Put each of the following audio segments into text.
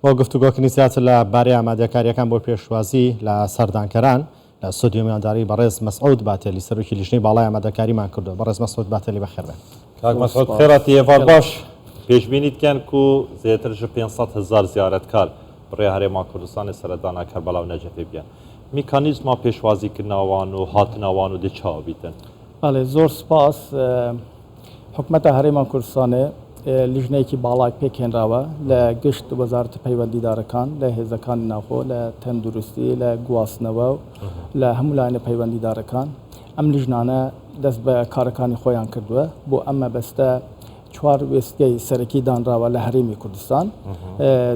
بۆ گفتوگۆکردنی زیاتر لە بارەی ئامادەکارییەکان بۆ پێشوازی لە سەردانکەران لە ستۆدیۆ میوانداری بەڕێز مەسعود باتێلی سەرۆکی لیژنەی باڵای ئامادەکاریمان کردووە. بەڕێز مەسعود باتێلی بەخێربێن. کاک مەسعود خێراتی ئێڤار باش. پێشبینی دکەن کو زێتر ژ 500 هزار زیارەتکار بڕێ هەرێما کوردستانێ سەردانا کەربەلا و نەجەفێ بیەن. میکانیزما پێشوازیکردنا وان و هاتنا وان و دێ چاوە بیتن؟ بەڵێ زۆر سپاس. حکومەتە هەرێما کوردستانێ لیژنەیەکی باڵای پێکهێنراوە لە گشت وەزارەتە پەیوەندیدارەکان، لە هێزەکانی ناوخۆ، لە تەندروستی، لە گواستنەوە و لە هەموو لایەنە پەیوەندیدارەکان. ئەم لیژنانە دەست بە کارەکانی خۆیان کردووە. بۆ ئەم مەبەستە چوار وێستگەی سەرەکی دانراوە لە هەرێمی کوردستان.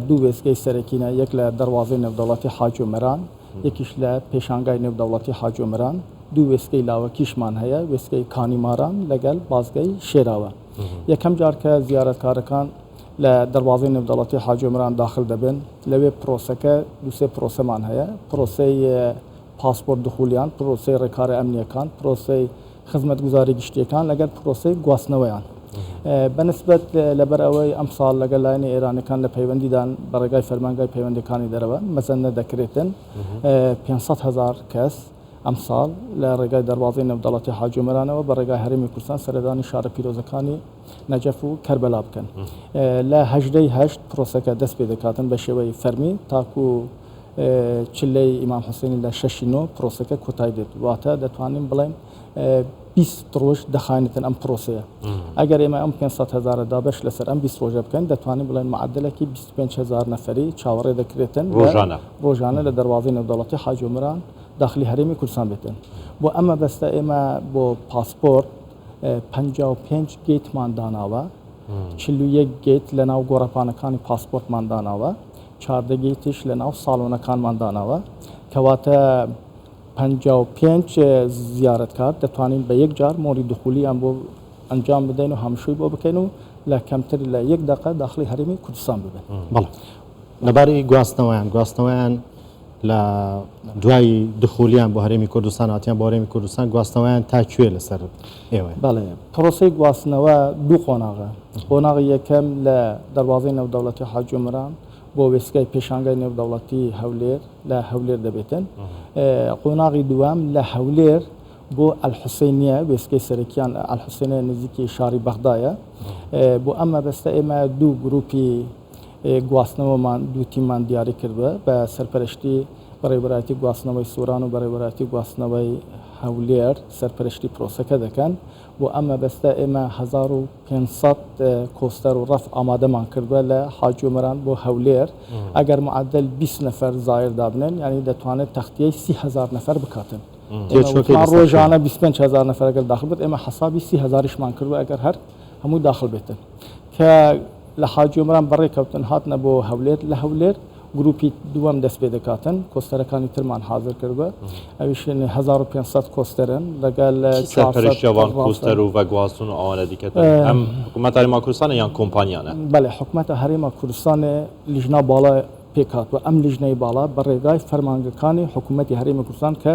دوو وێستگەی سەرەکینە، یەک لە دەروازەی نێودەوڵەتی حاجی ئۆمەران، یەکیش لە پێشانگای نێودەوڵەتی حاجی ئۆمەران. دوو وێستگەی لاوەکیشمان هەیە، وێستگەی کانیماران لەگەڵ بازگەی شێراوە. یەکەم جار کە زیارەتکارەکان لە دەروازەی نێودەوڵەتی حاجی ئۆمەران داخل دەبن، لەوێ پرۆسەکە دوو سێ پرۆسەمان هەیە، پرۆسەی پاسپۆرت دخولیان، پرۆسەی ڕێکارە ئەمنییەکان، پرۆسەی خزمەتگوزاری گشتییەکان لەگەڵ پرۆسەی گواستنەوەیان. بەنسبەت لەبەر ئەوەی ئەمساڵ لەگەڵ لایەنی ئێرانەکان لە پەیوەندیدان بە ڕێگای فەرمانگای پەیوەندیەکانی دەرەوە مەزەندە دەکرێتن 500 هەزار کەس ئەمساڵ لە ڕێگای دەروازەی نێودەوڵەتی حاجی ئۆمەرانەوە بە ڕێگای هەرێمی کوردستان سەردانی شارە پیرۆزەکانی نەجەف و کەربەلا بکەن. لە هەژدەی هەشت پرۆسەکە دەست پێ دەکاتن بە شێوەی فەرمی تاکو چلەی ئیمام حوسێنی لە شەشی نۆ پرۆسەکە کۆتای دێت. واتە دەتوانین بڵێین 20 ڕۆژ دەخایەنێتن ئەم پرۆسەیە. ئەگەر ئێمە ئەم 500 هەزارە دابەش لەسەر ئەم 20 ڕۆژە بکەین دەتوانین بڵێن معدلێکی 25 هەزار نەفەری چاوەڕێ دەکرێتن ڕۆژانە ڕۆژانە لە دەروازەی نێودەوڵەتی حاجی ئۆمەران داخلی هەرێمی کوردستان بێتن. بۆ ئەم مەبەستە ئێمە بۆ پاسپۆرت 55 gate مان داناوە، 41 gate لە ناو گۆڕەپانەکانی پاسپۆرتمان داناوە، 14 gate یش لە ناو ساڵۆنەکانمان داناوە. کەواتە 55 زیارەتکار دەتوانین بە یەک جار مۆری دخولیان بۆ ئەنجام بدەین و هامشووی بۆ بکەین و لە کەمتر لە یەک دەقە داخلی هەرێمی کوردستان ببن. بەڵێ لەبارەی گواستنەوەیان گواستنەوەیان لە دوای دخولیان بۆ هەرێمی کوردستان هاتیان بۆ هەرێمی کوردستان گواستنەوەیان تا کوێ لەسەر ئێوەیە؟ بەڵێ پرۆسەی گواستنەوە دوو قۆناغە، قۆناغی یەکەم لە دەروازەی نێودەوڵەتی حاجی ئۆمەران بۆ وێستگای پێشانگای نێودەوڵەتی هەولێر لە هەولێر دەبێتن، قۆناغی دووەم لە هەولێر بۆ ئەلحوسەینیە، وێستگەی سەرەکیان ئەلحوسەینیە نزیکی شاری بەغدایە. بۆ ئەم مەبەستە ئێمە دوو گروپی گواستنەوەمان دوو تیممان دیاری کردووە بە سەرپەرشتی بەڕێوەبەرایەتی گواستنەوەی سۆران و بەڕێوەبەرایەتی گواستنەوەی هەولێر سەرپەرشتی پرۆسەکە دەکەن. بۆ ئەم مەبەستە ئێمە 1500 coaster و ڕەف ئامادەمان کردووە لە حاجی ئۆمەران بۆ هەولێر. ئەگەر معەدەل 20 نەفەر زایر دابنێن یانی دەتوانێت تەختیەی 30 هەزار نەفەر بکاتن. تێچووەکەی لەسەر کێیە؟ ڕۆژانە 25 هەزار نەفەر ئەگەر داخل بێت ئێمە حەسابی 30 هەزاریشمان کردووە ئەگەر هەر هەمووی داخل بێتن. کە لە حاجی ئۆمەران بەڕێ کەوتن هاتنە بۆ هەولێر، لە هەولێر گروپی دووەم دەست پێ دەکاتن، coaster ەکانی ترمان حازر کردووە، ئەویش 1500 coaster ن لەگەل چی سەرپەرشتیە وان coaster و ڤەگواستن و ئەوانە دیکەتن؟ ئەم حکوومەت هەرێما کوردستانە یان کۆمپانیانە؟ بەڵێ حکوومەتە هەرێما کوردستانێ لیژنا باڵا پێک هاتووە، ئەم لیژنەی باڵا بە ڕێگای فەرمانگەکانی حکوومەتی هەرێمی کوردستان کە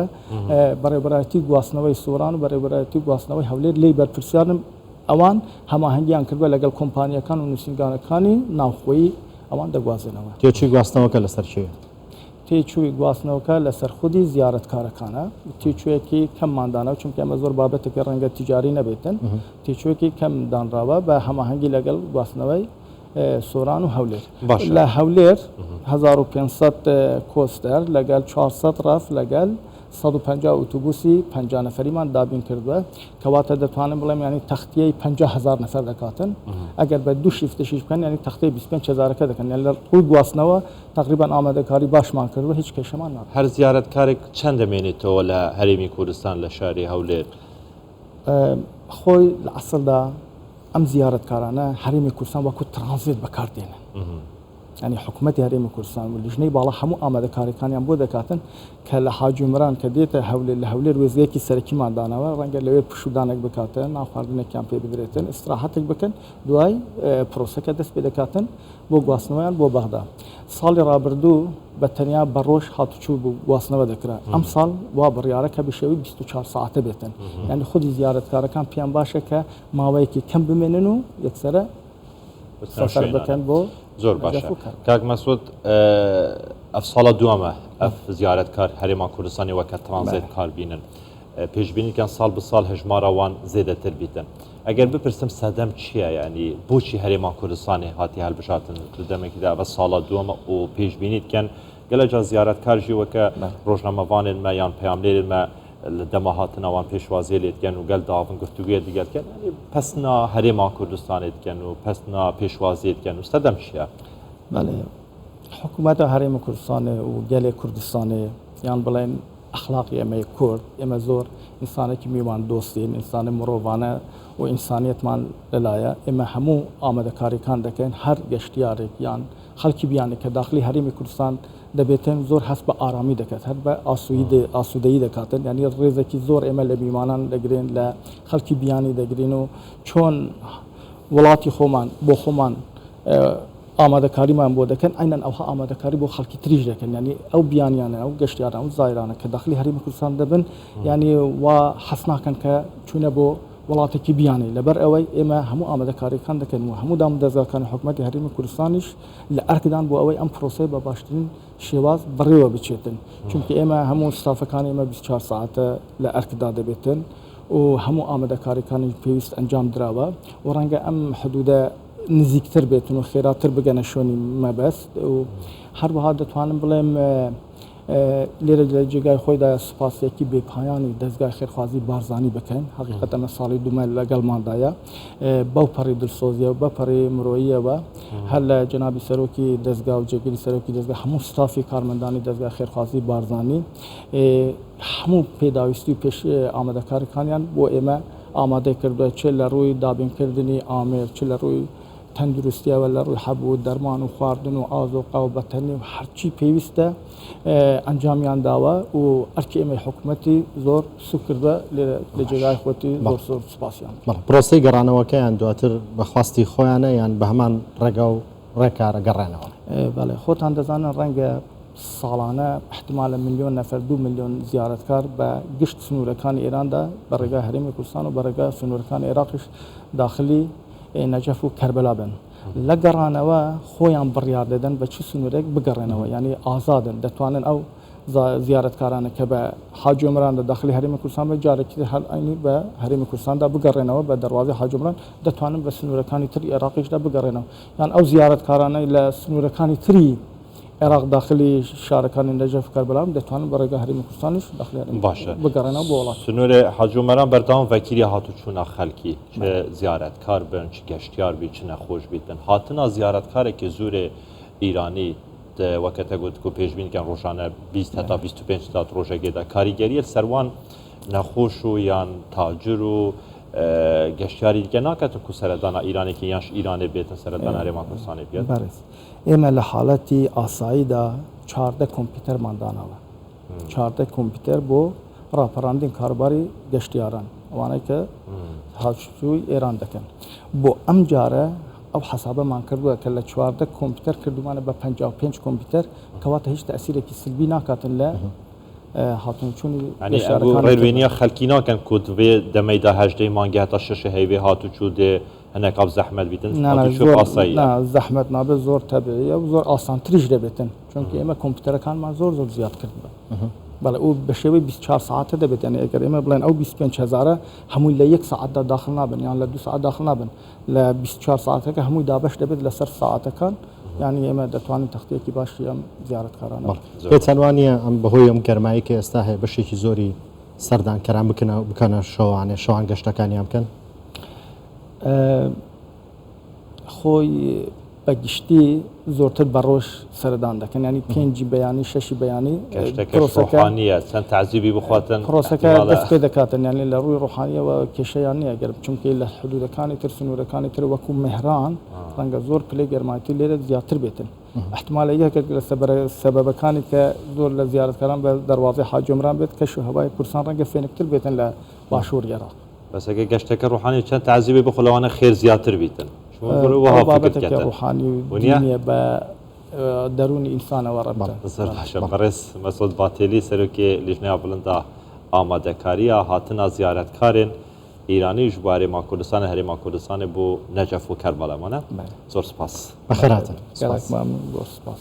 بەڕێوەبەرایەتی گواستنەوەی سۆران و بەڕێوەبەرایەتی گواستنەوەی هەولێر لێی بەرپرسیارن، ئەوان هەماهەنگیان کردووە لەگەڵ کۆمپانیاکان و نووسینگانەکانی ناوخۆیی ئەوان دەگوازێنەوە. تێچووی گواستنەوەکە لەسەر کێیە؟ تێچووی گواستنەوەکە لەسەر خودی زیارەتکارەکانە، تێچوویەکی کەممان داناوە چونکە ئەمە زۆر بابەتێکی ڕەنگە تیجاری نەبێتن، تێچوویەکی کەم دانراوە بە هەماهەنگی لەگەڵ گواستنەوەی سۆران و هەولێر. باشە. لە هەولێر 1500 coaster لەگەڵ 400 ڕەف لەگەل 150 ئوتوبوسی 50 نەفەریمان دابین کردووە کەواتە دەتوانم بڵێم یانی تەختیەی 50 هەزار نەفەر دەکاتن ئەگەر بە دوو shift یشیش بکەن یانی تەختەی 25 هەزارەکە دەکەن یان لە ڕووی گواستنەوە تقریبا ئامادەکاری باشمان کردووە هیچ کێشەمان نابێت. هەر زیارەتکارێک چەند دەمێنێتەوە لە هەرێمی کوردستان لە شاری هەولێر؟ خۆی لە ئەسڵدا ئەم زیارەتکارانە هەرێمی کوردستان وەکو ترانزێت بەکار دێنن. یانی حکومەتی هەرێمی کوردستان و لیژنەی باڵا هەموو ئامادەکاریەکانیان بۆ دەکاتن کە لە حاجی عومران کە دێتە هەولێر لە هەولێر وێستگەیەکی سەرەکیمان داناوە ڕەنگە لەوێ پشوودانێک بکاتن نان خواردنێکیان پێ بدرێتن ئیستراحەتێک بکەن دوای پرۆسەکە دەست پێ دەکاتن بۆ گواستنەوەیان بۆ بەغدا ساڵی ڕابردوو بە تەنیا بە ڕۆژ هاتوچوو بوو گواستنەوە دەکرا ئەم ساڵ وا بڕیارە کە بە شێوەی 24 ساعتە بێتن یعنی خودی زیارەتکارەکان پێیان باشە کە ماوەیەکی کەم بمێنن و یەکسەرە سەفەر بکەن بۆ. زۆر باشە کاک مەسعود ئەف ساڵە دووەمە ئەف زیارەتکار هەرێما کوردستانی وەکە ترانزێت کار بینن پێشبینی کەن ساڵ بە ساڵ هەژمارە وان زێدەتر بیتن ئەگەر بپرسم سەدەم چییە ینی بۆچی هەرێما کوردستانی هاتی هەلبژاتن دەمێکیدا بە ساڵە دووەمە و پێشبینی بکەن گەلە جا زیارەتکار ژی وەکە ڕۆژنامەڤانێن مە یان پەیامنێرێن مە لە دەما هاتنە وان پێشوازیە لێ دکەن و گەل داڤن گفتوگوێ دگەل کەن یانی پەسنا هەرێما کوردستانێ دکەن و پەسنا پێشوازیێ دکەن و سەدەم چیە؟ بەڵێ حکوومەتە هەرێمی کوردستانێ و گەلێ کوردستانێ یان بڵێن ئەخلاقی ئێمەی کورد ئێمە زۆر ئینسانێکی میوان دۆستین ئینسانی مرۆڤانە و ئینسانیەتمان لەلایە ئێمە هەموو ئامادەکاریەکان دەکەین هەر گەشتیارێک یان خەڵکی بیانی کە داخلی هەرێمی کوردستان دەبێتن زۆر هەست بە ئارامی دەکات هەر بە ئاسوودەیی دەکاتن یعنی ڕێزێکی زۆر ئێمە لە میوانان دەگرین لە خەڵکی بیانی دەگرین و چۆن وڵاتی خۆمان بۆ خۆمان ئامادەکاریمان بۆ دەکەن عەینەن ئەوها ئامادەکاری بۆ خەڵکی تریش دەکەن یعنی ئەو بیانیانە ئەو گەشتیاران و زایرانە کە داخلی هەرێمی کوردستان دەبن یعنی وا حەس ناکەن کە چوونە بۆ وڵاتێکی بیانی لەبەر ئەوەی ئێمە هەموو ئامادەکاریەکان دەکەن و هەموو دام دەزگاکانی حکومەتی هەرێمی کوردستانیش لە ئەرکدان بۆ ئەوەی ئەم پرۆسەیە بە باشترین شێواز بەڕێوە بچێتن چونکە ئێمە هەموو ستافەکانی ئێمە 24 ساعتە لە ئەرکدا دەبێتن و هەموو ئامادەکاریەکانی پێویست ئەنجام دراوە و ڕەنگە ئەم حدودە نزیکتر بێتن و خێراتر بگەنە شوێنی مەبەست و هەروەها دەتوانم بڵێم لێرە لە جێگای خۆیدا سوپاسیەکی بێپایانی دەزگای خێرخوازی بارزانی بکەین حقیقەت ئەمە ساڵی دوومە لەگەڵماندایە بەو پەڕی دلسۆزیە و بە پەڕی مرۆییەوە هەر لە جەنابی سەرۆکی دەزگا و جێگری سەرۆکی دەزگا هەموو ستافی کارمەندانی دەزگای خێرخوازی بارزانی هەموو پێداویستی و پێش ئامادەکارەکانیان بۆ ئێمە ئامادە کردووە چ لە ڕووی دابینکردنی ئامێر چ لە ڕووی تەندروستیەوە لە ڕووی حەب و دەرمان و خواردن و ئازۆقا و بەتەنی و هەرچی پێویستە ئەنجامیان داوە و ئەرکی ئێمەی حکوومەتی زۆر سوک کردووە لێرە لە جێگای خۆتی زۆر زۆر سوپاسیان. بەڵێ پرۆسەی گەڕانەوەکەیان دواتر بە خواستی خۆیانە یان بە هەمان ڕێگا و ڕێکارە گەڕێنەوە؟ بەڵێ خۆتان دەزانن ڕەنگە ساڵانە ئیحتیمالە ملیۆن نەفەر دوو ملیۆن زیارەتکار بە گشت سنوورەکانی ئێراندا بە ڕێگای هەرێمی کوردستان و بە ڕێگای سنوورەکانی عێراقیش داخلی نەجەف و کەربەلا بن لە گەڕانەوە خۆیان بڕیار دەدەن بە چ سنوورێک بگەڕێنەوە یعنی ئازادن دەتوانن ئەو زیارەتکارانە کە بە حاجی عومران لە داخلی هەرێمی کوردستان بە جارێکی تر هەر عەینی بە هەرێمی کوردستاندا بگەڕێنەوە بە دەروازەی حاجی عومران دەتوانن بە سنوورەکانی تری عێراقیشدا بگەڕێنەوە یان ئەو زیارەتکارانەی لە سنوورەکانی تری عێراق داخلی شارەکانی نەجەف و کەربەلا دەتوانن بە ڕێگا هەرێمی کوردستانیش داخلی هەرێمی باشە بگەڕێنەوە بۆ وڵات. سنوورێ حاجی عومەران بەردەوام ڤەکیری هاتوچوونا خەلکی چ زیارەتکار بن چ گەشتیار بی چ نەخۆش بیتن هاتنا زیارەتکارێکی زورێ ئیرانی وەکە تە گوت کو پێشبین کەن ڕۆژانە 20 هەتا 25 تا ڕۆژەگێدا کاریگەریە سەروان نەخۆش و یان تاجر و گەشتیاری دیکە ناکاتن کو سەردانا ئیرانێکی یانش ئیرانێ بێتن سەردانا هەرێما کوردستانێ بێت. بەڕێز ئێمە لە حاڵەتی ئاساییدا 14 کۆمپیوتەرمان داناوە 14 کۆمپیوتەر بۆ ڕاپەڕاندن کاروباری گەشتیاران ئەوانەی کە هاتوچووی ئێران دەکەن بۆ ئەم جارە ئەو حەسابەمان کردووە کە لە 14 کۆمپیوتەر کردومانە بە 55 کۆمپیوتەر کەواتە هیچ تەئسیرێکی سلبی ناکاتن لە هاتنچوونی یعنی ئەگو ڕێنوێنیە خەلکی ناکەن کو دوێ دەمەیدا هەژدەی مانگی هەتا شەشی هەیڤێ هاتوچوو دێ هەنێک ئاو زەحمەت بیتن هاتوچوو ئاساییە. نا زەحمەت نابێت زۆر تەبیعیە و زۆر ئاسانتریش دەبێتن چونکە ئێمە کۆمپیوتەرەکانمان زۆر زۆر زیاد کردووە بەڵێ ئەو بە شێوەی 24 ساعتە دەبێت یعنی ئەگەر ئێمە بڵێن ئەو 25 هەزارە هەمووی لە یەک ساعتدا داخل نابن یان لە دوو ساعت داخل نابن لە 24 ساعتەکە هەمووی دابەش دەبێت لەسەر ساعتەکان یعنی ئێمە دەتوانین تەختیەکی باشی ئەم زیارەتکارانە بەڵێ. پێتان وا نییە ئەم بەهۆی ئەم گەرمایی کە ئێستا هەیە بەشێکی زۆری سەردانکەران بکنە بکەنە شەوانێ شەوان گەشتەکانیان بکەن؟ خۆی بە گشتی زۆرتر بە ڕۆژ سەردان دەکەن ینی پێنجی بەیانی شەشی بەیانی پرۆسەکانیە چەند تعزیبی بخواتن پرۆسەکە دەست پێ دەکاتن یعنی لە ڕووی ڕۆحانیەوە کێشەیان نییە گەر چونکە لە حدودەکانی تر سنوورەکانی تر وەکو مهران ڕەنگە زۆر پلەی گەرمایەتی لێرە زیاتر بێتن احتمالە یەکێک لە سەبەبەکانی کە زۆر لە زیارەتکاران بە دەروازەی حاجی عومران بێت کەش و هەوای کوردستان ڕەنگە فێنکتر بێتن لە باشووری عێراق. بەس ئەگەر گەشتەکە ڕوحانی چەند تەعزیبێ بخۆ لەوانە خێر زیاتر بیتن چون ئەو وەها فکر بابەتەکە کەتن ڕوحانی و ونیە؟ دینیە بە دەروونی ئینسانەوە ڕەبتە. زۆر باشە بەڕێز مەسعود باتێلی سەرۆکێ لیژنەیا بڵندا ئامادەکارییا هاتنا زیارەتکارێن. ئیرانی ji bo Herêma Kurdistanê Herêma Kurdistanê bo Necef û Kerbala mane. Belê. Zor spas. بەخێرهاتن. Gelek سپاس. memnûn zor spas.